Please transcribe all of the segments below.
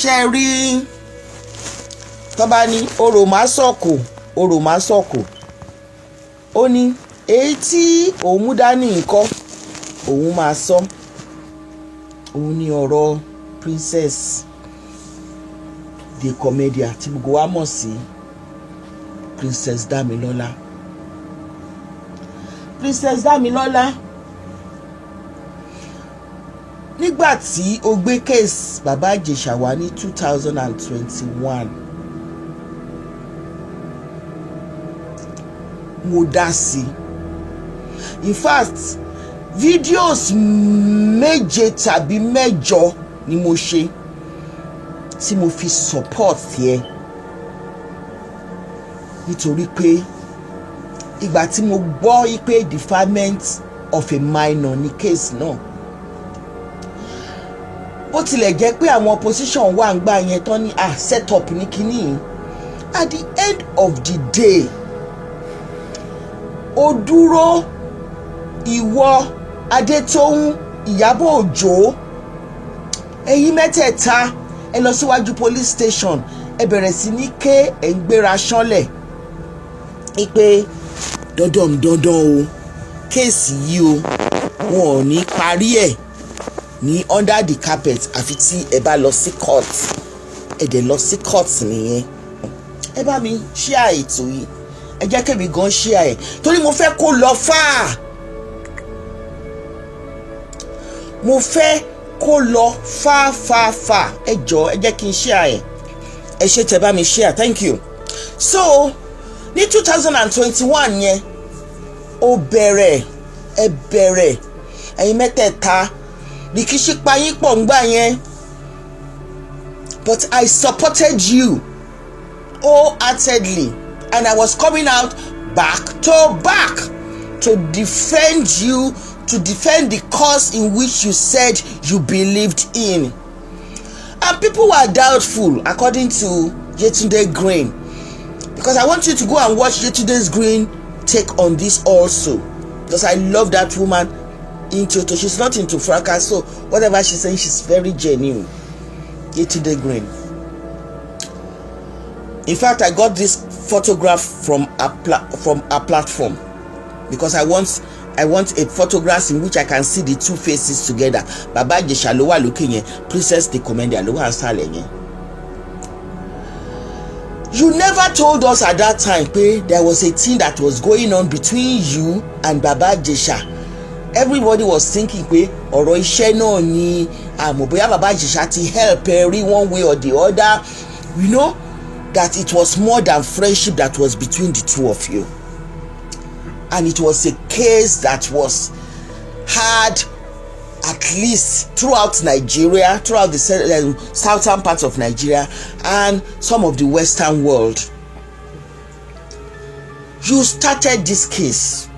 Ṣe rí tó bá ní orò má sọ̀kò, orò má sọ̀kò, ó ní èyí tí òun mú dání nǹkan òun máa sọ. Òun ní ọ̀rọ̀ Princess the Comedian tí gbogbo wa mọ̀ sí Princess Damilola. Princess Damilola, nígbà tí o gbé case Bàbá Ìjẹ̀ṣà wá ní 2021, mo dá sí i. In fact, videos méje tàbí mẹ́jọ ni mo ṣe tí mo fi support yẹ, nítorí pé ìgbà tí mo gbọ́ pé defilement of a minor ní case náà, bó tilẹ̀ jẹ́ pé àwọn opposition wà ń gbà yẹn tán ní ah, set up ní kínní yìí, at the end of the day, ó dúró. Ìwọ, Adétóhùn, Ìyábọ̀ Òjó, ẹ̀yin mẹ́tẹ̀ẹ̀ta, ẹ lọ síwájú police station, ẹ bẹ̀rẹ̀ sí ní ké, ẹ̀ ń gbéra ṣánlẹ̀ pé dandan dandan o, case yìí o, wọn ò ní parí ẹ̀ ní under the carpet àfi tí ẹ bá lọ sí court. Ẹ dẹ̀ lọ sí court nìyẹn. Ẹ bá mi share ètò yìí, ẹ jẹ́ kémi gan share ẹ̀, torí mo fẹ́ kó lọ fáà, mo fẹ́ kó lọ fáfáfá. Ẹ jọ, ẹ jẹ́ kí n share ẹ̀. Ẹ ṣe tẹ́ bá mi share, thank you. So ní 2021 yẹn, ó bẹ̀rẹ̀, ẹ bẹ̀rẹ̀, ẹ̀yin mẹ́tẹ̀ẹ̀ta, rìkíṣí pa yín pọ̀ ńgbà yẹn, but I supported you wholeheartedly and I was coming out back to back to defend you, to defend the cause in which you said you believed in. And people were doubtful, according to Yetunde Green, because I want you to go and watch Yetunde Green take on this also, because I love that woman into to she's not into fracas, so whatever she's saying, she's very genuine. Yetunde Green. In fact, I got this photograph from a platform because I want a photograph in which I can see the two faces together. Baba Ìjẹ̀ṣà ló wà lókè yẹn, Princess the Comedian ló wà nísàlẹ̀ yẹn. You never told us at that time pé there was a thing that was going on between you and Baba Ìjẹ̀ṣà. Everybody was thinking pé ọ̀rọ̀ iṣẹ́ náà ni, àmọ́ bóyá Baba Ìjẹ̀ṣà ti help ẹ rí one way or the other. You know that it was more than friendship that was between the two of you, and it was a case that was hard, at least throughout Nigeria, throughout the southern part of Nigeria and some of the western world. You started this case,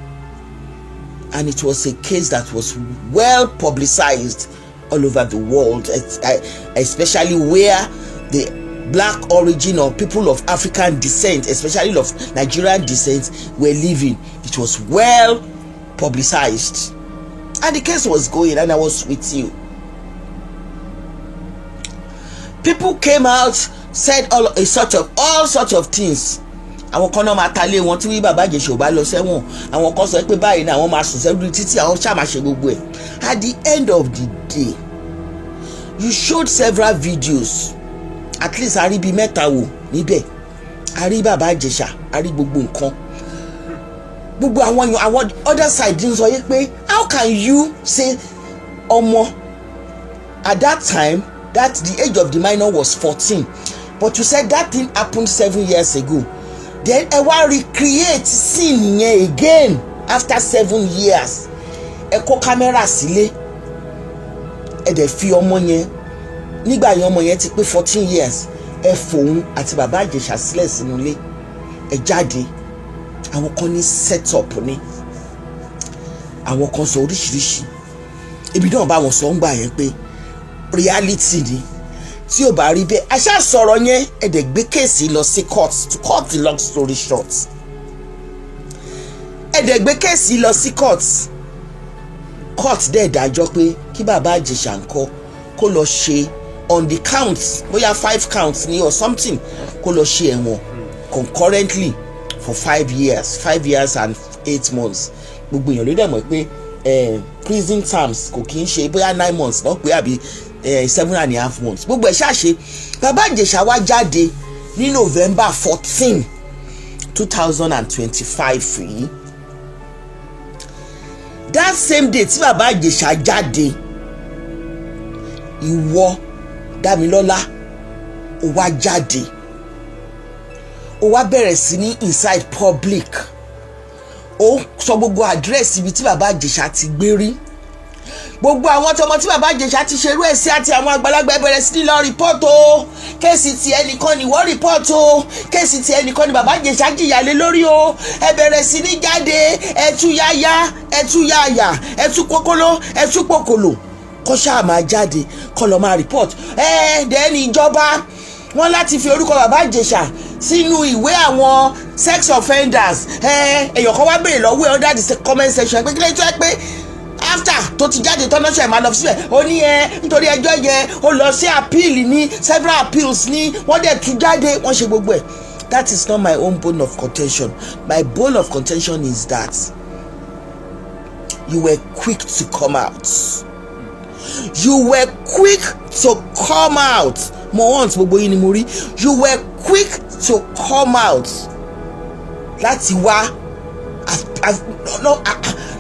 and it was a case that was well publicized all over the world, especially where the black origin or people of African descent, especially of Nigerian descent, were living. It was well publicized, and the case was going, and I was with you. People came out, said all sorts of things. Àwọn kan náà máa ta lé wọn tí Bàbá Ìjẹ̀ṣà ò bá lọ sẹ́wọ̀n. Àwọn kan sọ pé báyìí ni àwọn máa sùn sẹ́wọ̀n títí àwọn ṣáà máa ṣe gbogbo ẹ̀. At the end of the day, you showed several videos, at least a rí bíi mẹ́ta wò níbẹ̀. A rí Bàbá Ìjẹ̀ṣà, a rí gbogbo nǹkan, gbogbo àwọn èèyàn, àwọn other side ń sọ yìí pé how can you say ọmọ at that time, that the age of the minor was 14, but you said that thing happened 7 years ago? Then ẹ wá recreate scene yẹn again after 7 years. Ẹ kó camera sílé, ẹ dẹ̀ fi ọmọ yẹn. Nígbà yẹn, ọmọ yẹn ti pé 14 years. Ẹ fòun àti Bàbá Ìjẹ̀ṣà sílẹ̀ sínú ilé, ẹ jáde. Àwọn kan ní set up ni, àwọn kan sọ oríṣiríṣi. Ibi náà bá wọn sọ ń gbà yẹn pé reality ni. Tí ò bá rí bẹ́ẹ̀, àṣà sọ̀rọ̀ yẹn. Ẹ dẹ̀ gbé case lọ sí court. To cut the long story short, ẹ dẹ̀ gbé case lọ sí court. Court dẹ̀ dájọ́ pé kí Bàbá Ìjẹ̀ṣà ńkọ́ kó lọ ṣe autopsy. On the counts, bóyá five counts ni or something, kó lọ ṣe ẹ̀wọ̀n concurrently for 5 years, 5 years and 8 months. Gbogbo èèyàn ló dẹ̀ mọ̀ pé prison terms kò kí ń ṣe bóyá 9 months náà pé àbí 7.5 months. Gbogbo ẹ̀ ṣàṣe. Bàbá Ìjẹ̀ṣà wá jáde ní November 14, 2025 yìí. That same day tí Bàbá Ìjẹ̀ṣà jáde, ìwọ Dámilọ́lá, ó wá jáde, ó wá bẹ̀rẹ̀ sí ní inside public, ó sọ gbogbo àdírẹ́sì ibi tí Bàbá Ìjẹ̀ṣà ti gbé rí, gbogbo àwọn tọmọ tí Bàbá Ìjẹ̀ṣà ti ṣerú ẹ̀ sí àti àwọn àgbàlagbà, ẹ bẹ̀rẹ̀ sí ní lọ report o. Case ti ẹnìkan ni wọ́n report o, case ti ẹnìkan ni Bàbá Ìjẹ̀ṣà jìyà lé lórí o. Ẹ bẹ̀rẹ̀ sí ní jáde, ẹ tú yáyá, ẹ tú yáyà, ẹ tú kókóló, ẹ tú pòkòlò, kó ṣáà máa jáde, kó lọ máa report. Ẹ dẹ́ni ìjọba wọ́n láti fi orúkọ Bàbá Ìjẹ̀ṣà sínú ìwé àwọn sex offenders. Ẹ èèyàn kan wá béèrè lọ́wọ́ ẹ under the comment section pé kí ló tó ẹ pé after tó ti jáde tọ́nà ṣe máa lọ síbẹ̀. Ó ní ẹ nítorí ẹjọ́ yẹn, ó lọ sí appeal ní several appeals ní wọ́n dẹ̀ tú jáde, wọ́n ṣe gbogbo ẹ̀. That is not my own bone of contention. My bone of contention is that you were quick to come out. You were quick to come out. Mo want gbogbo yín ni mo rí. You were quick to come out láti wá. No,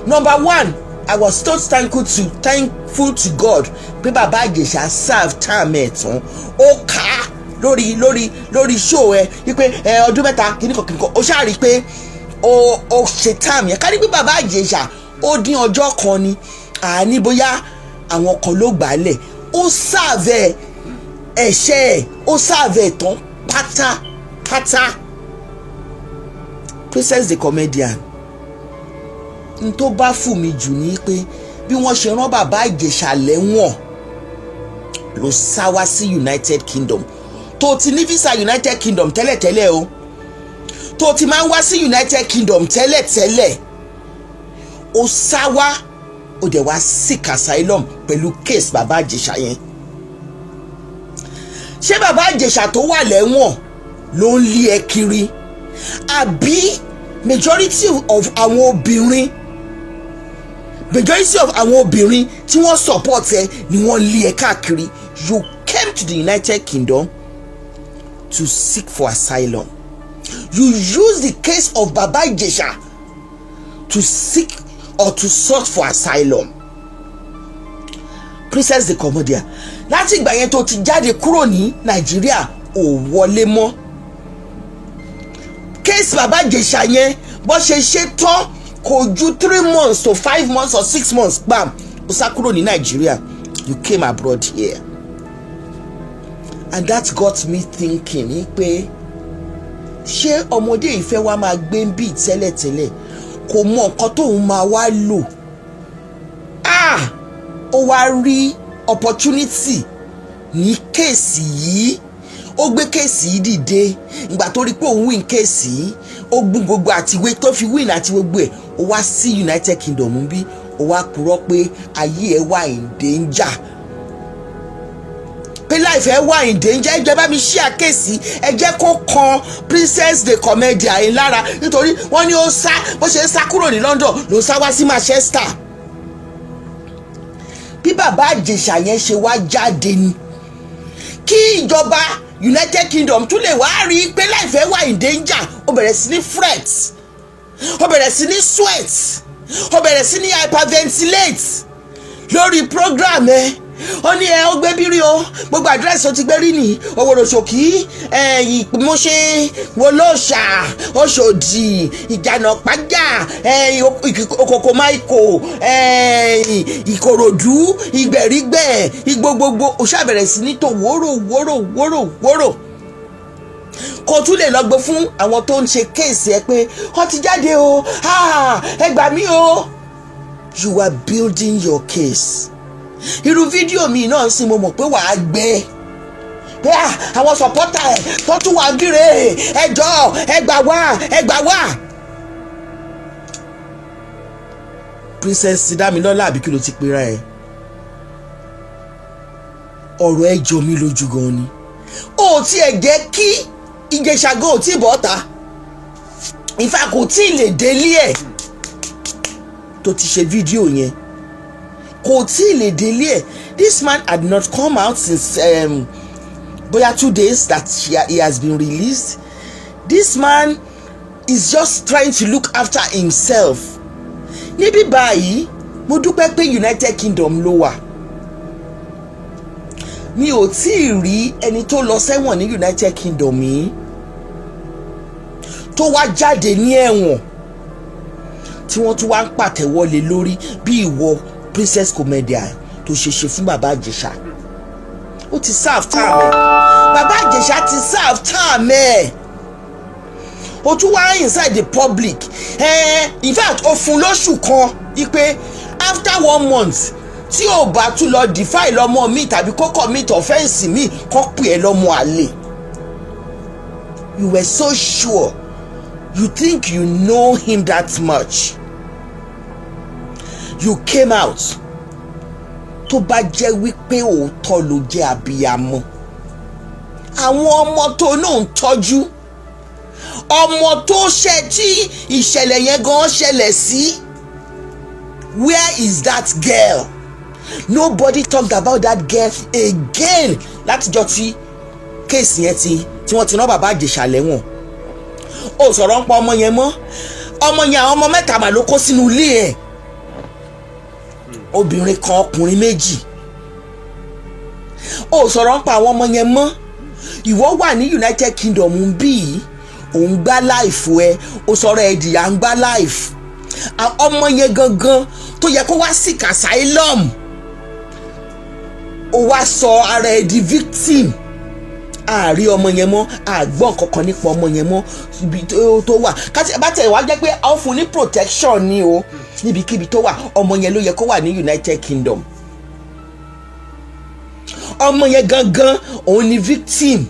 number one, I was so thankful to God pé Bàbá Ìjẹ̀ṣà serve time ẹ̀ tán. Ó kà á lórí show ẹ wípé ẹ ọdún 3, kìnnìkan kìnnìkan. Ó ṣáà rí i pé ó ṣe time yẹn. Ká ní pé Bàbá Ìjẹ̀ṣà ó dín ọjọ́ kan ni, àní bóyá àwọn kan ló gbà á lẹ̀. Ó serve ẹ̀ṣẹ̀ ẹ̀, ó serve ẹ̀ tán pátápátá. Princess the Comedian, n tó bá fù mí jù ní pé bí wọ́n ṣe rán Bàbá Ìjẹ̀ṣà lẹ́wọ̀n ló sá wá sí United Kingdom. Tó ti ní visa United Kingdom tẹ́lẹ̀tẹ́lẹ̀ o, tó ti máa ń wá sí United Kingdom tẹ́lẹ̀tẹ́lẹ̀, ó sá wá, ó dẹ̀ wá seek asylum pẹ̀lú case Bàbá Ìjẹ̀ṣà yẹn. Ṣé Bàbá Ìjẹ̀ṣà tó wà lẹ́wọ̀n ló ń lé ẹ kiri, àbí majority of àwọn obìnrin, majority of àwọn obìnrin tí wọ́n support ẹ ni wọ́n lé ẹ káàkiri? You came to the United Kingdom to seek for asylum. You use the case of Baba Ijesha to seek or to sought for asylum. Princess the Comedian, láti ìgbà yẹn tó ti jáde kúrò ní Nàìjíríà, ò wọlé mọ́. Case Baba Ìjẹ̀ṣà yẹn, bó ṣe ṣe tán, kò ju 3 months to 5 months or 6 months, gbam, ó sá kúrò ní Nàìjíríà. You came abroad here, and that got me thinking ní pé ṣé ọmọdé yìí fẹ́ wá máa gbé ń bì tẹ́lẹ̀tẹ́lẹ̀, kò mọ nǹkan tóun máa wá lò. Ah, ó wá rí opportunity ní case yìí, ó gbé case yìí dìde. Ìgbà tó rí pé òun win case yìí, ó gún gbogbo àtiwé tó fi win àti gbogbo ẹ̀, ó wá sí United Kingdom bí, ó wá purọ́ pé ayé ẹ̀ wà in danger, pé life ẹ̀ wà in danger. Ẹ jẹ́ bá mi ṣí àkèsí, ẹ jẹ́ kó kan Princess the Comedian yìí lára, nítorí wọ́n ní ó sá, bó ṣe ń sá kúrò ní London ló sá wá sí Manchester. Bí Bàbá Ìjẹ̀ṣà yẹn ṣe wá jáde ni kí ìjọba United Kingdom tún lè wá rí i pé life ẹ̀ wà in danger. Ó bẹ̀rẹ̀ sí ní fret, ó bẹ̀rẹ̀ sí ní sweat, ó bẹ̀rẹ̀ sí ní hyperventilate lórí program ẹ. Ó ní ẹ ó gbé bírí o, gbogbo àdírẹ́sì ó ti gbé rí ní Òwòròṣòkí, Ìmúṣẹ, Wọlọ́ṣà, Ọ̀ṣọ́dì, Ìjànà Pàjá, Òkòkò Máìkò, Ìkòròdú, Ìgbẹ̀rígbẹ̀, igbó gbogbo. Ó ṣàbẹ̀rẹ̀ sí ní tò wóró wóró wóró wóró. Kò tún lè lọ gbé fún àwọn tó ń ṣe case ẹ pé wọ́n ti jáde o, ẹ gbà mí o. You are building your case. Irú fídíò mi náà sì, mo mọ̀ pé wàá gbé pé àwọn supporter ẹ̀ tó tún wà gíre, ẹ jọ̀ọ́, ẹ gbà wá, ẹ gbà wá. Princess Damilọ́lá, àbí kí ló ti pera ẹ̀? Ọ̀rọ̀ ẹ jọ mí lójú gan ni. Ó tiẹ̀ jẹ́ kí Ìjẹ̀ṣà gan ò tí ì bọ́ ta. Ìfà kò tí ì lè délé ẹ̀ tó ti ṣe fídíò yẹn, kò tí ì lè délé ẹ̀. This man had not come out since bóyá 2 days that he has been released. This man is just trying to look after himself. Níbí báyìí, mo dúpẹ́ pé United Kingdom ló wà. Mi ò tí ì rí ẹni tó lọ sẹ́wọ̀n ní United Kingdom yìí tó wá jáde ní ẹ̀wọ̀n tí wọ́n tún wá ń pàtẹ́wọ́ lé lórí bí ìwọ Princess Comedian tó ṣe ṣe fún Bàbá Ìjẹ̀ṣà. Ó ti serve time ẹ̀. Bàbá Ìjẹ̀ṣà ti serve time ẹ̀. O tún wá inside the public. In fact, ó fún lóṣù kan ipe after one month, tí ò bá tún lọ defile ọmọ mi tàbí kó commit offence mi, kó pè é lọ́mọ àlè. You were so sure. You think you know him that much. You came out. Tó bá jẹ́ wípé òótọ́ ló jẹ́ abiyamọ, àwọn ọmọ tó náà ń tọ́jú, ọmọ tó ṣe tí ìṣẹ̀lẹ̀ yẹn gan ṣẹlẹ̀ sí, where is that girl? Nobody talked about that girl again látijọ́ tí case yẹn ti tí wọ́n ti rán Bàbá Ìjẹ̀ṣà lẹ́wọ̀n. Ó sọ̀rọ̀ ń pa ọmọ yẹn mọ́. Ọmọ yẹn, àwọn ọmọ mẹ́ta mà ló kó sínú ilé ẹ̀, obìnrin kan, ọkùnrin méjì. Ó sọ̀rọ̀ ń pa àwọn ọmọ yẹn mọ́. Ìwọ wà ní United Kingdom bí yìí, òun gbá life ẹ. Ó sọ̀rọ̀ ẹ̀ dìyà ń gbá life. Ọmọ yẹn gangan tó yẹ kó wá seek asylum, ó wá sọ ara ẹ di victim. Àárí ọmọ yẹn mọ́, àgbọ̀n kankan nípa ọmọ yẹn mọ́, ibi tó wà. Bá tẹ̀ wá jẹ́ pé àwọn fún ní protection ni o, níbikíbi tó wà, ọmọ yẹn ló yẹ kó wà ní United Kingdom. Ọmọ yẹn gangan òun ni victim.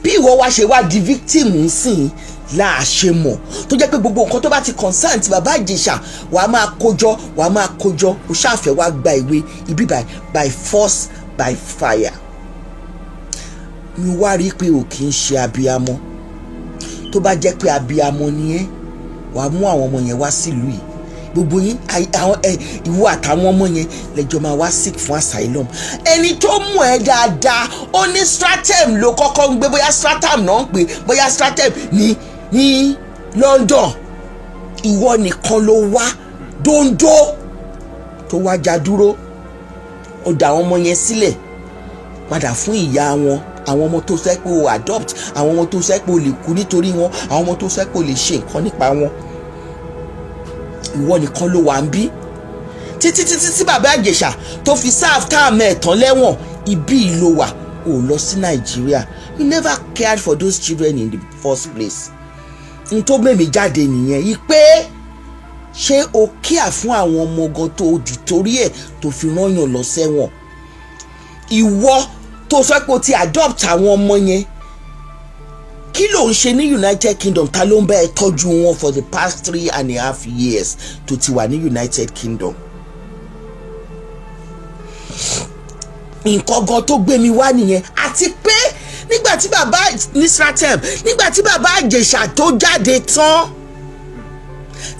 Bí ìwọ wá ṣe wá di victim nsìn láàṣẹ mọ̀, tó jẹ́ pé gbogbo nǹkan tó bá ti concern ti Bàbá Ìjẹ̀ṣà, wàá máa kójọ, wàá máa kójọ. O ṣàfẹ́ wá gba ìwé ibi by force, by fire. Mi wá rí i pé ò kì í ṣe abiyamọ. Tó bá jẹ́ pé abiyamọ ni ẹ́, wàá mú àwọn ọmọ yẹn wá sílùú yìí. Gbogbo yín, àwọn ẹ, ìwọ àtàwọn ọmọ yẹn lẹ́jọ́ máa wá seek fún asylum. Ẹni tó mú ẹ dáadáa, ó ní Streatham ló kọ́kọ́ ń gbé, bóyá Streatham náà ń pè, bóyá Streatham ní London. Ìwọ nìkan ló wá dóńdó tó wá já dúró. Ó dá àwọn ọmọ yẹn sílẹ̀ padà fún ìyá wọn, àwọn ọmọ tó sẹ́ pé o adopt, àwọn ọmọ tó sẹ́ pé o lè kú nítorí wọn, àwọn ọmọ tó sẹ́ pé o lè ṣe nǹkan nípa wọn. Ìwọ nìkan ló wà ń bí títí títí tí Bàbá Ìjẹ̀ṣà tó fi serve time ẹ̀ tán lẹ́wọ̀n. Ibí ló wà, ò lọ sí Nàìjíríà. You never cared for those children in the first place. N tó mẹ́mi jáde nìyẹn yìí pé ṣé o kíà fún àwọn ọmọ gan tó di torí ẹ̀ tó fi rányàn lọ sẹ́wọ̀n? Ìwọ tó sọ pé o ti adopt àwọn ọmọ yẹn, kí ló ń ṣe ní United Kingdom? Ta ló ń bá ẹ tọ́jú wọn for the past 3.5 years tó ti wà ní United Kingdom? Nǹkan gan tó gbé mi wá nìyẹn. Àti pé nígbà tí bàbá ní Streatham, nígbà tí Bàbá Ìjẹ̀ṣà tó jáde tán,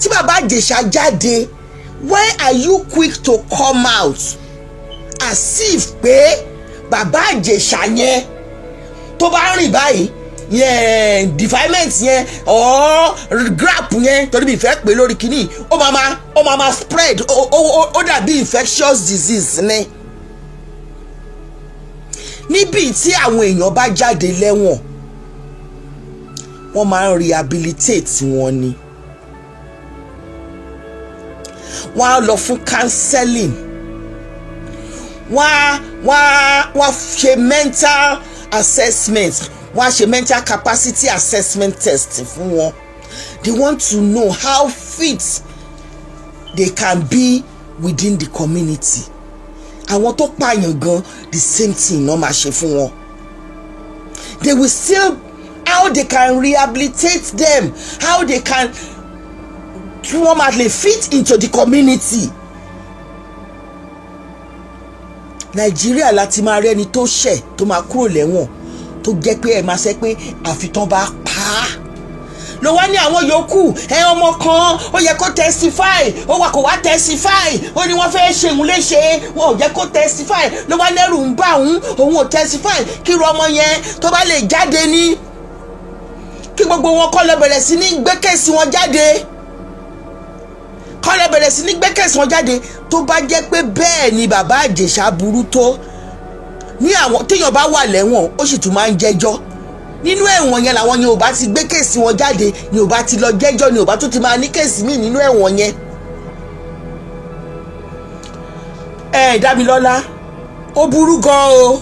tí Bàbá Ìjẹ̀ṣà jáde, why are you quick to come out as if pé Bàbá Ìjẹ̀ṣà yẹn tó bá rìn báyìí yẹn, defilement yẹn or grap yẹn, torí mi fẹ́ pè lórí kínní, ó máa ma spread, ó dàbí infectious disease ni? Níbi tí àwọn èèyàn bá jáde lẹ́wọ̀n, wọ́n máa ń rehabilitate wọn ni. Wọ́n á lọ fún counseling, wọ́n á ṣe mental assessment, wọ́n á ṣe mental capacity assessment test fún wọn. They want to know how fit they can be within the community. Àwọn tó pààyàn gan, the same thing náà máa ṣe fún wọn. They will still how they can rehabilitate them, how they can, kí wọ́n máa lè fit into the community. Nàìjíríà láti máa rẹ́ni tó ṣẹ̀ tó máa kúrò lẹ́wọ̀n, tó jẹ́ pé ẹ máa ṣe pé àfitán bá pa á ló wá ní àwọn yòókù ẹ. Ọmọ kan ó yẹ kó testify, ó wà kó wá testify. Ó ní wọ́n fẹ́ ṣe òun léṣe, wọn ò jẹ́ kó testify. Ló wá lẹ́rù ń bà òun, òun ò testify. Kí irú ọmọ yẹn tó bá lè jáde ní kí gbogbo wọn kọ́ lọ bẹ̀rẹ̀ sí ní gbé case wọn jáde, kọ́ lọ bẹ̀rẹ̀ sí ní gbé case wọn jáde. Tó bá jẹ́ pé bẹ́ẹ̀ ni Bàbá Ìjẹ̀ṣà burú tó ní, àwọn téèyàn bá wà lẹ́wọ̀n, ó sì tún máa ń jẹ́jọ́ nínú ẹ̀wọ̀n yẹn, làwọn yẹn ò bá ti gbé case wọn jáde, ni ò bá ti lọ jẹ́jọ́, ni ò bá tún ti máa ní case míì nínú ẹ̀wọ̀n yẹn. Ẹ Dámilọ́lá, ó burú gan o,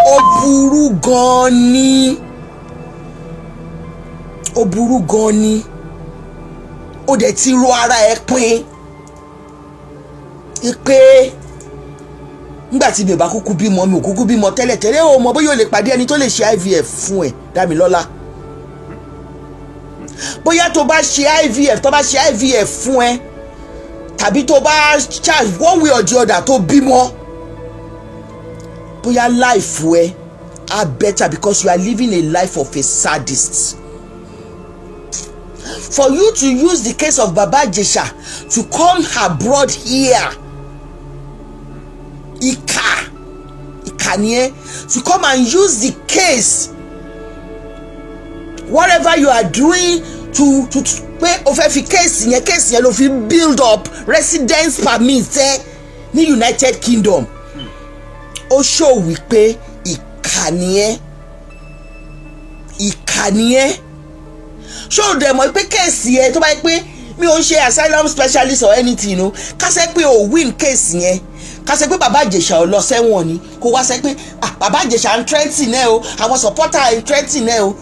ó burú gan ni, ó burú gan ni. Ó dẹ̀ ti ro ara ẹ̀ pin pé nígbà tí mi ò bá kúkú bímọ, mi ò kúkú bímọ tẹ́lẹ̀tẹ́lẹ̀. Ó mọ bóyá o lè pàdé ẹni tó lè ṣe IVF fún ẹ, Dámilọ́lá. Bóyá tó bá ṣe IVF, tó bá ṣe IVF fún ẹ, tàbí tó bá charge one way or the other tó bímọ, bóyá life ẹ á better, because you are living a life of a sadist. For you to use the case of Baba Ijesha to come abroad here, ìkà, ìkà ni ẹ. To come and use the case, whatever you are doing, to pé o fẹ́ fi case yẹn, case yẹn ló fi build up residence permit ẹ ní United Kingdom, ó show wípé ìkà ni ẹ, ìkà ni ẹ. Ṣó o dẹ̀ mọ̀ pé case yẹn, tó bá yẹ pé mi ò ń ṣe asylum specialist or anything o, kásẹ̀ pé o win case yẹn, kásẹ̀ pé Bàbá Ìjẹ̀ṣà ò lọ sẹ́wọ̀n ni, kó wá sẹ́ pé, "Ah, Bàbá Ìjẹ̀ṣà ń threaten ẹ o, àwọn supporter ń threaten ẹ o,"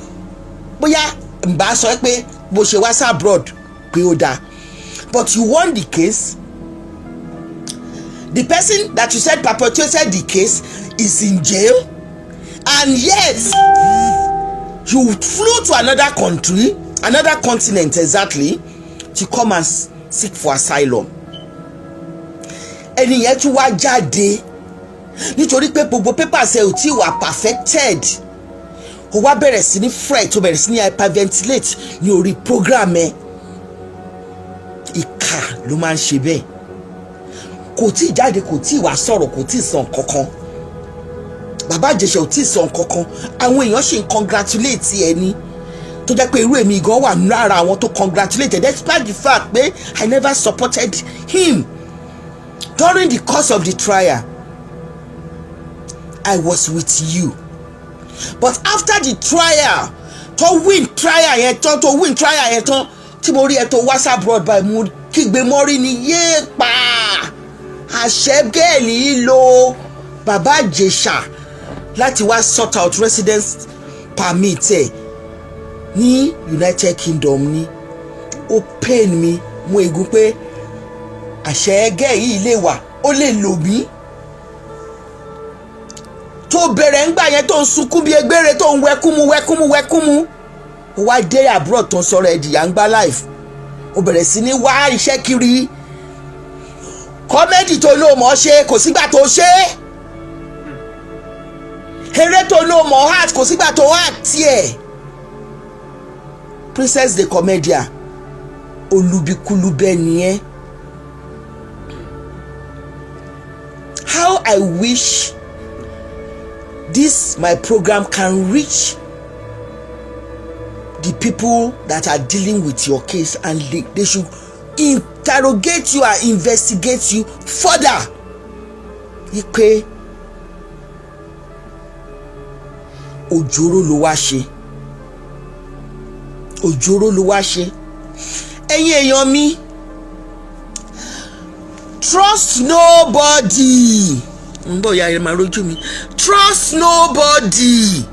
bóyá n bá sọ pé bó ṣe wá sí abroad pé ó dáa. But you won the case. The person that you said perpetrated the case is in jail, and yet you flew to another country, another continent exactly, to come and seek for asylum. Ẹni yẹn tún wá jáde nítorí pé gbogbo papers ẹ ò tí wà perfected. Ó wá bẹ̀rẹ̀ sí ní fret, ó bẹ̀rẹ̀ sí ní hyperventilate ní orí program ẹ. Ìkà ló máa ń ṣe bẹ́ẹ̀. Kò tí ì jáde, kò tí ì wá sọ̀rọ̀, kò tí ì sàn kankan. Bàbá Ìjẹ̀ṣà ò tí ì sàn kankan. Àwọn èèyàn ṣì ń congratulate ẹni tó jẹ́ pé irú èmi gan wà lára àwọn tó congratulate, despite the fact pé I never supported him during the course of the trial. I was with you, but after the trial, tó win trial yẹn tán, tó win trial yẹn tán, tí mo rí ẹ tó wá abroad báyìí, mo kígbe mọ́rí ni, yéé pa àṣẹ girl yìí lo Bàbá Ìjẹ̀ṣà láti wá sort out residence permit ẹ̀ ní United Kingdom ni. Ó pain mi mú egun pé àṣẹ girl yìí lè wà, ó lè lò mí. Tó bẹ̀rẹ̀ ńgbà yẹn, tó ń sunkún bí egbére, tó ń wẹkúmu wẹkúmu wẹkúmu, ó wá dé abroad tó ń sọ̀rọ̀ ẹ̀ dìyà ń gbá life. Ó bẹ̀rẹ̀ sí ní wá iṣẹ́ kiri. Comedy tó ló mọ̀ ṣe, kò sígbà tó ṣe é. Eré tó ló mọ̀ act, kò sígbà tó act tiẹ̀. Princess the Comedian, olubikulubẹ nìyẹn. How I wish this my program can reach the people that are dealing with your case, and they should interrogate you and investigate you further wípé òjòrò ló wá ṣe, òjòrò ló wá ṣe. Ẹ̀yin èèyàn mi, trust nobody. Ń bọ̀ ya ẹ máa rójú mi. Trust nobody.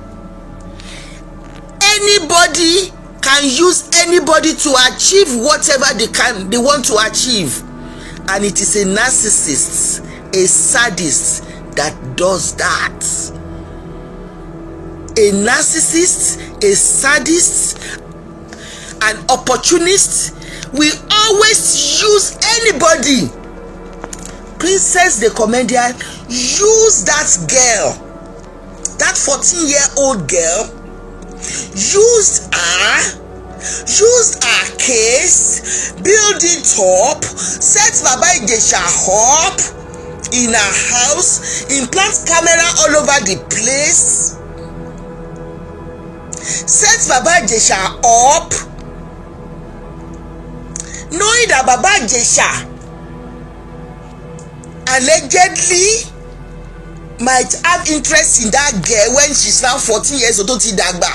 Anybody can use anybody to achieve whatever they want to achieve, and it is a narcissist, a sadist that does that. A narcissist, a sadist, an opportunist will always use anybody. Princess the Comedian use that girl, that 14-year-old girl, used her case, build it up, set Baba Ijesha up in her house, implant camera all over the place, set Baba Ijesha up, knowing that Baba Ijesha allegedly might have interest in that girl when she's now 14 years old, tó ti dàgbà.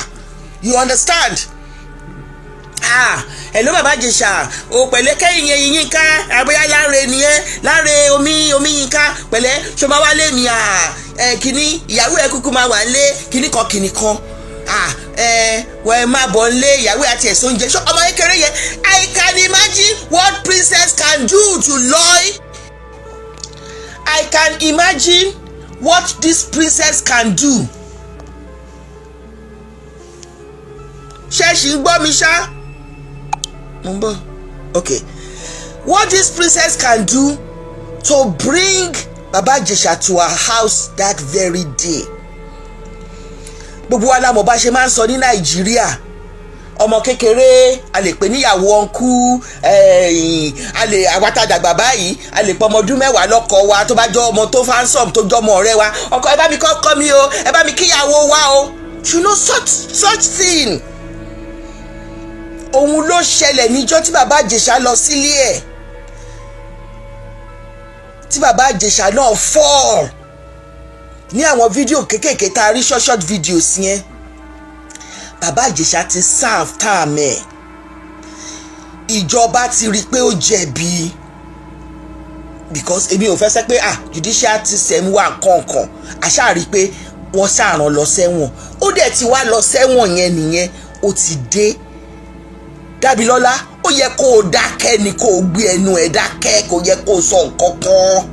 You understand? Ah, hello, Baba Ìjẹ̀ṣà o, pẹ̀lẹ́. Kẹ́yìn yẹn, Yínká àbóyá Láre nìyẹn, Láre omi omi Yínká, pẹ̀lẹ́. Ṣo máa wálé mi? À ẹ kínní ìyàwó ẹ kúkú máa wà nílé, kínní kan kínní kan. Ah, ẹ wọ́n ẹ máa bọ̀ nílé, ìyàwó àti ẹ̀sùn oúnjẹ. Ṣé ọmọ kékeré yẹn? I can imagine what Princess can do to Loy. I can imagine what this princess can do. Ṣẹ́ẹ̀ṣì ń gbọ́ mi ṣá? Mo ń bọ̀. Okay, what this princess can do to bring Baba Ijesha to her house that very day. Gbogbo wa la mọ̀ bá ṣe máa ń sọ ní Nàìjíríà. Ọmọ kékeré, a lè pè níyàwó uncle, a lè àwa tá dàgbà báyìí, a lè pọ ọmọ ọdún 10 lọ́kọ wa, tó bá jọ ọmọ tó handsome, tó jọ ọmọ ọ̀rẹ́ wa, ọkọ, ẹ bá mi kọ́kọ́ mi o, ẹ bá mi kíyàwó wa o. You know such thing. Òun ló ṣẹlẹ̀ níjọ́ tí Bàbá Ìjẹ̀ṣà lọ sílé ẹ̀, tí Bàbá Ìjẹ̀ṣà náà fall ní àwọn fídíò kéékèèké tá a rí, short short videos yẹn. Bàbá Ìjẹ̀ṣà ti serve time ẹ̀, ìjọba ti rí i pé ó jẹ̀bi, because èmi ò fẹ́ sẹ́ pé, ah, judicial system wà kọ̀ọ̀kan. Àṣà rí i pé wọ́n ṣàrán lọ sẹ́wọ̀n, ó dẹ̀ ti wá lọ sẹ́wọ̀n yẹn nìyẹn. Ó ti dé. Dámilọ́lá, ó yẹ kó o dákẹ́ ni, kó o gbé ẹnu ẹ̀ dákẹ́. Kó yẹ kó o sọ nǹkan kan,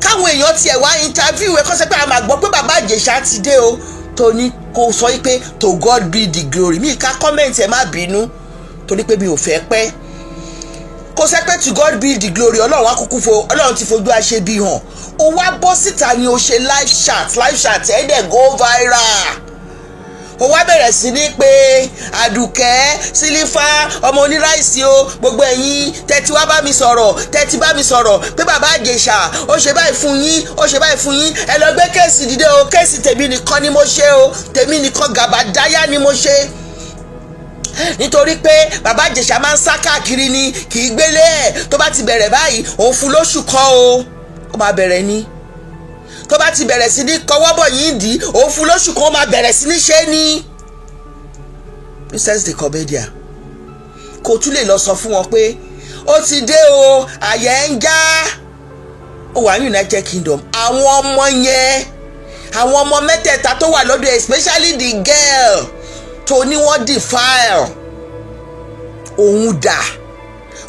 káwọn èèyàn tiẹ̀ wá interview ẹ̀, kó sọ pé a máa gbọ́ pé Bàbá Ìjẹ̀ṣà ti dé o, tó ní kó sọ pé to God be the glory. Mi ká comment, ẹ̀ má bínú, torí pé mi ò fẹ́ pẹ́. Kó sẹ́ pé to God be the glory, Ọlọ́run á kúkú fo, Ọlọ́run ti fojú àṣebí hàn. Ó wá bọ́ síta ni, ó ṣe live chat. Live chat ẹ̀ dẹ̀ go viral. Ó wá bẹ̀rẹ̀ sí ní pé Àdùkẹ́ Sílífà, ọmọ oníráìsì o, gbogbo ẹ̀yin tẹ́tí wá bá mi sọ̀rọ̀, tẹ́tí bá mi sọ̀rọ̀ pé Bàbá Ìjẹ̀ṣà ó ṣe báyìí fún yín, ó ṣe báyìí fún yín, ẹ lọ gbé case dìde o. Case tèmi nìkan ni mo ṣe o, tèmi nìkan gàbàdáyà ni mo ṣe, nítorí pé Bàbá Ìjẹ̀ṣà máa ń sá káàkiri ni, kì í gbélé ẹ̀. Tó bá ti bẹ̀rẹ̀ báyìí, òun fún lóṣù kan o, ó máa bẹ̀rẹ̀ ni. Tó bá ti bẹ̀rẹ̀ sí ní kọwọ́ bọ̀ yín dì, òun fún lóṣù kan, ó máa bẹ̀rẹ̀ sí ní ṣe ni. Princess the Comedian, kò tún lè lọ sọ fún wọn pé ó ti dé o, àyẹ̀ ń já. Ó wà ní United Kingdom. Àwọn ọmọ yẹn, àwọn ọmọ mẹ́tẹ̀ẹ̀ta tó wà lọ́dọ̀, especially the girl tó ní wọ́n defile òun dà?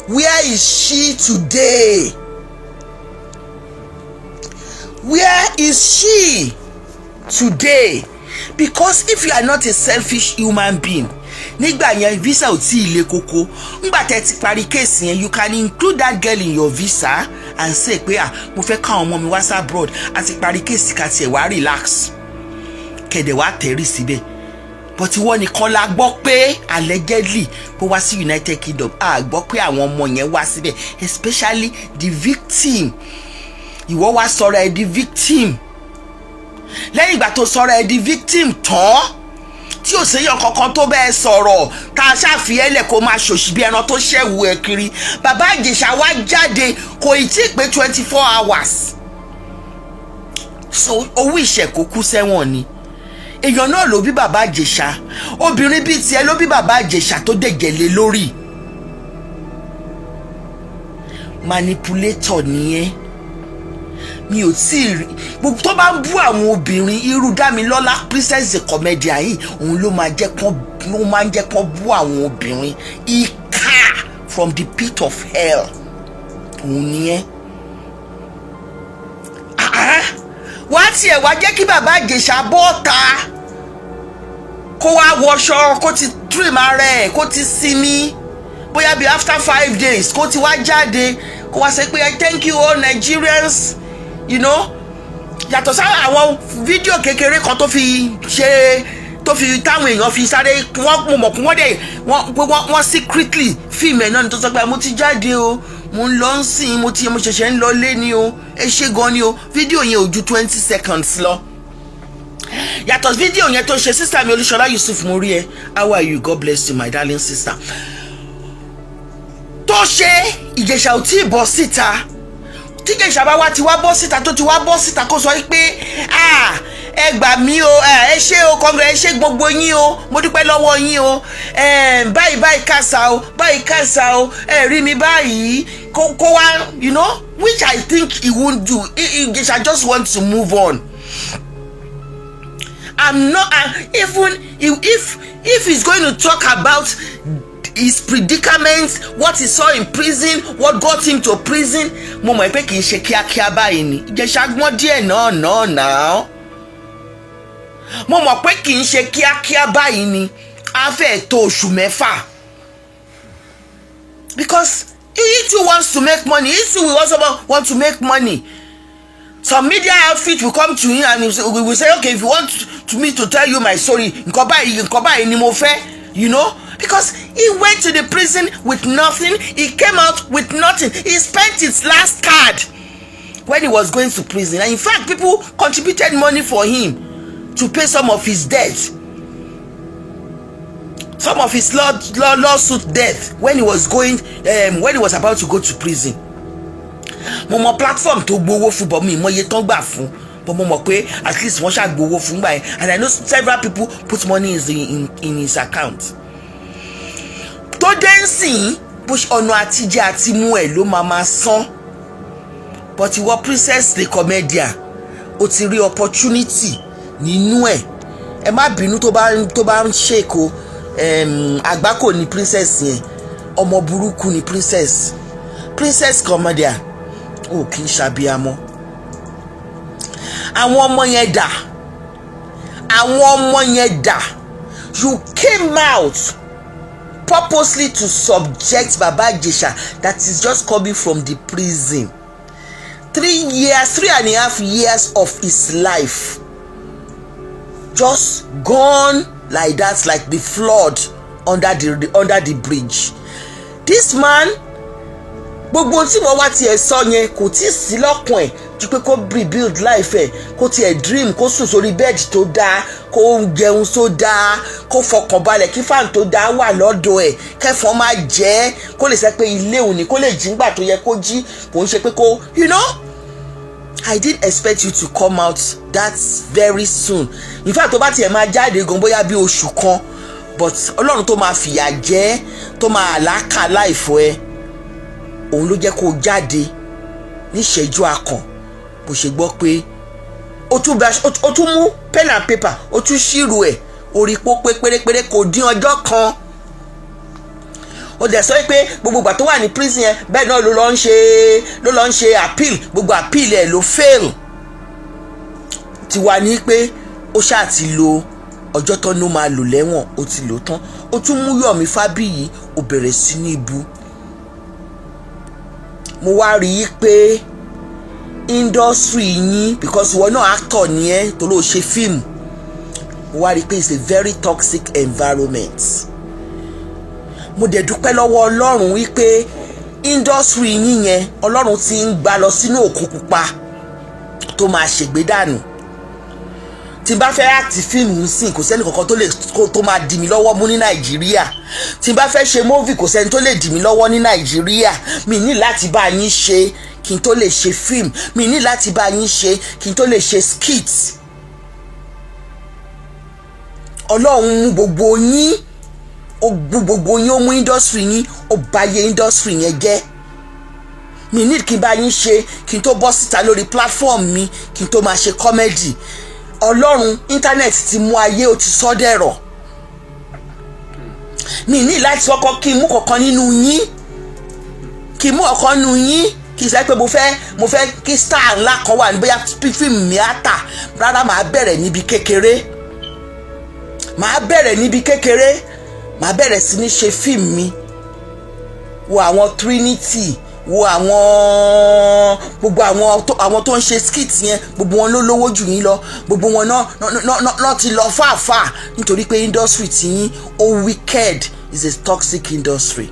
Where is she today? Where is she today? Because if you are not a selfish human being, nígbà yẹn visa ò tí ì le koko. Ńgbà tẹ́ ti parí case yẹn, you can include that girl in your visa and say pé, ah, mo fẹ́ káwọn ọmọ mi wá sí abroad, a ti parí case, ká tiẹ̀ wá relax, kẹ̀dẹ̀ wá tẹ̀rí síbẹ̀. But wọ́n nìkan la gbọ́ pé allegedly kó wá sí United Kingdom. A gbọ́ pé àwọn ọmọ yẹn wá síbẹ̀, especially the victim. Ìwọ wá sọ̀rọ̀ ẹ di victim. Lẹ́yìn ìgbà tó sọ̀rọ̀ ẹ di victim tán, tí ò séyàn kankan tó bẹ́ẹ̀ sọ̀rọ̀, tá a ṣàfihàn lẹ̀ kó máa ṣòṣì bí ẹran tó ṣẹ̀wù ẹ̀ kiri, Bàbá Ìjẹ̀ṣà wá jáde, kò ì tí ì pé 24 hours. So owó ìṣẹ̀kó kú sẹ́wọ̀n ni. Èèyàn náà ló bí Bàbá Ìjẹ̀ṣà, obìnrin bíi tiẹ̀ ló bí Bàbá Ìjẹ̀ṣà tó dẹ̀jẹ̀ lé lórí. Manipulator nìyẹn. Mi ò tí ì rí gbogbo tó bá ń bú àwọn obìnrin irú Dámilọ́lá Princess the Comedian yìí. Òun ló máa jẹ́ kán, ló máa ń jẹ́ kán bú àwọn obìnrin. Ìkà from the pit of hell òun nìyẹn. Ah, wá tiẹ̀ wá jẹ́ kí Bàbá Ìjẹ̀ṣà bọ́ ta, kó wá wọṣọ, kó ti trim ara ẹ̀, kó ti sinmi, bóyá bí after 5 days, kó ti wá jáde. Kó wá sọ pé, "I thank you all Nigerians." Yàtọ̀ sára àwọn fídíò kékeré kan tó fi ṣe, tó fi táwọn èèyàn fi sáré, wọ́n mo mọ̀ pé wọ́n dẹ̀ wọ́n pé wọ́n secretly fíìmù ẹ̀ náà ni, tó sọ pé, "Mo ti jáde o, mo ń lọ ń sìn, mo ṣẹ̀ṣẹ̀ ń lọ lé ni o, ẹ ṣé gan ni o." Fídíò yẹn ò ju 20 seconds lọ. Yàtọ̀ fídíò yẹn tó ṣe, sister mi Olúṣọlá Yusuf, mo rí ẹ, how are you? God bless you, my darling sister. Tó ṣe, Ìjẹ̀ṣà ò tí ì bọ́ síta. Tí Ìjẹ̀ṣà bá wá ti wá bọ́ síta, tó ti wá bọ́ síta, kó sọ pé, "Ah, ẹ gbà mí o, ẹ ṣé o, congrats, ẹ ṣé gbogbo yín o, mo dúpẹ́ lọ́wọ́ yín o, báyìí báyìí kàṣà o, báyìí kàṣà o, ẹ rí mi báyìí," kó wá, which I think he won't do. Ìjẹ̀ṣà just want to move on. I'm not even if he's going to talk about his predicament, what he saw in prison, what got him to prison, mo mọ̀ pé kì í ṣe kíákíá báyìí ni. Ìjẹ̀ṣà gbọ́n díẹ̀ náà náà náà. Mo mọ̀ pé kì í ṣe kíákíá báyìí ni, á fẹ́ tó oṣù 6, because he too wants to make money. He too will also want to make money. Some media outfit will come to him and we will say, "Okay, if you want to me to tell you my story, nǹkan báyìí, nǹkan báyìí ni mo fẹ́," because he went to the prison with nothing, he came out with nothing. He spent his last card when he was going to prison, and in fact, people contributed money for him to pay some of his debt, some of his lawsuit debt when he was about to go to prison. Mo mọ platform tó gbowó fún, but mi ò mọ iye tán gbà fún, but mo mọ̀ pé at least wọ́n ṣàgbowó fún gbà yẹn, and I know several people put money in his account. Tó dé ń sìn, bó ọ̀nà àtijẹ àti mú ẹ̀ ló máa máa san. But ìwọ Princess the Comedian, o ti rí opportunity nínú ẹ̀. Ẹ má bínú tó bá ń ṣèkó àgbákò ní Princess yẹn. Ọmọ burúkú ni Princess. Princess Comedian, ò kì í ṣàbíamọ. Àwọn ọmọ yẹn dà? Àwọn ọmọ yẹn dà? You came out purposely to subject Baba Ijesha that is just coming from the prison. 3 years, 3.5 years of his life just gone like that, like the flood under the bridge. This man, gbogbo tí wọ́n wá tiẹ̀ sọ yẹn kò tí ì sí lọ́kàn ẹ̀ ju pé kó rebuild life ẹ̀, kó tiẹ̀ dream, kó sùn sórí bẹ́ẹ̀dì tó dáa, kó jẹun tó dáa, kó fọkàn balẹ̀, kí fan tó dáa wà lọ́dọ̀ ẹ̀, kẹ́fọn máa jẹ́ ẹ́, kó lè sẹ́ pé ilé òun ni, kó lè jí ńgbà tó yẹ kó jí, kò ń ṣe pé kó. I didn't expect you to come out that very soon. In fact, tó bá tiẹ̀ máa jáde gan, bóyá bí oṣù kan, but Ọlọ́run tó máa fìyà jẹ, tó máa àlákà láìfọ ẹ, òun ló jẹ́ kó jáde níṣẹ́jú akàn. Bó ṣe gbọ́ pé ó tún mú pen and paper, ó tún ṣírò ẹ̀, orí pó pé pérépéré, kò dín ọjọ́ kan. Ó dẹ̀ sọ pé gbogbo ìgbà tó wà ní prison yẹn, bẹ́ẹ̀ náà ló lọ ń ṣe appeal. Gbogbo appeal ẹ̀ ló fail. Ti wà ní pé ó ṣáà ti lo ọjọ́ tán ló máa lò lẹ́wọ̀n, ó ti lò tán. Ó tún mú Yomi Fabiyi, ó bẹ̀rẹ̀ sí ní ibu. Mo wá rí i pé industry yín, because ìwọ náà actor ni ẹ́, tó ló ṣe fíìmù, mo wá rí i pé it's a very toxic environment. Mo dẹ̀ dúpẹ́ lọ́wọ́ Ọlọ́run wípé industry yín yẹn, Ọlọ́run ti ń gbà lọ sínú òkun pupa tó máa ṣègbè dànù. Tí n bá fẹ́ act fíìmù ń sìn, kò sẹ́ni kankan tó lè tó máa dì mí lọ́wọ́ mú ní Nàìjíríà. Tí n bá fẹ́ ṣe movie, kò sẹ́ni tó lè dì mí lọ́wọ́ ní Nàìjíríà. Mi ní láti bá yín ṣe kí n tó lè ṣe fíìmù, mi ní láti bá yín ṣe kí n tó lè ṣe skit. Ọlọ́run mú gbogbo yín, ó gbú gbogbo yín, ó mú industry yín, ó bayé industry yẹn jẹ́. Mi ní kí n bá yín ṣe kí n tó bọ́ síta lórí platform mi, kí n tó máa ṣe comedy. Ọlọ́run, internet ti mú ayé, ó ti sọ dẹ̀rọ̀. Mi ní láti kọ́kọ́ kí n mú kankan nínú yín, kí n mú ọ̀kan nínú yín, kí n sọ pé mo fẹ́ kí star ńlá kan wà ní, bóyá fíìmù mi á tà. Rárá, màá bẹ̀rẹ̀ níbi kékeré, màá bẹ̀rẹ̀ níbi kékeré, màá bẹ̀rẹ̀ sí ní ṣe fíìmù mi. Wo àwọn Trinity, Wo àwọn gbogbo àwọn tó ń ṣe skit yẹn, gbogbo wọn ló lówó jù yín lọ. Gbogbo wọn náà ti lọ fàáfàá nítorí pé industry tí yín ó wicked, is a toxic industry.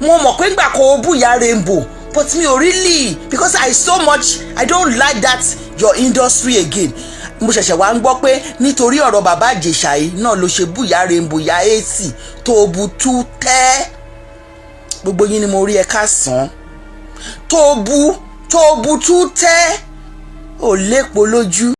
Mo mọ̀ pé ńgbà kan ó bú ìyá Rainbow, but mi ò really, because I so much, I don't like that your industry again. Mo ṣẹ̀ṣẹ̀ wá ń gbọ́ pé nítorí ọ̀rọ̀ bàbá Ìjẹ̀ṣà yìí náà ló ṣe bú ìyá Rainbow, ìyá AC tó bu tú tẹ́. Gbogbo yín ni mo rí, ẹ ká sàn án tó bu tú tẹ́ ò lépo lójú.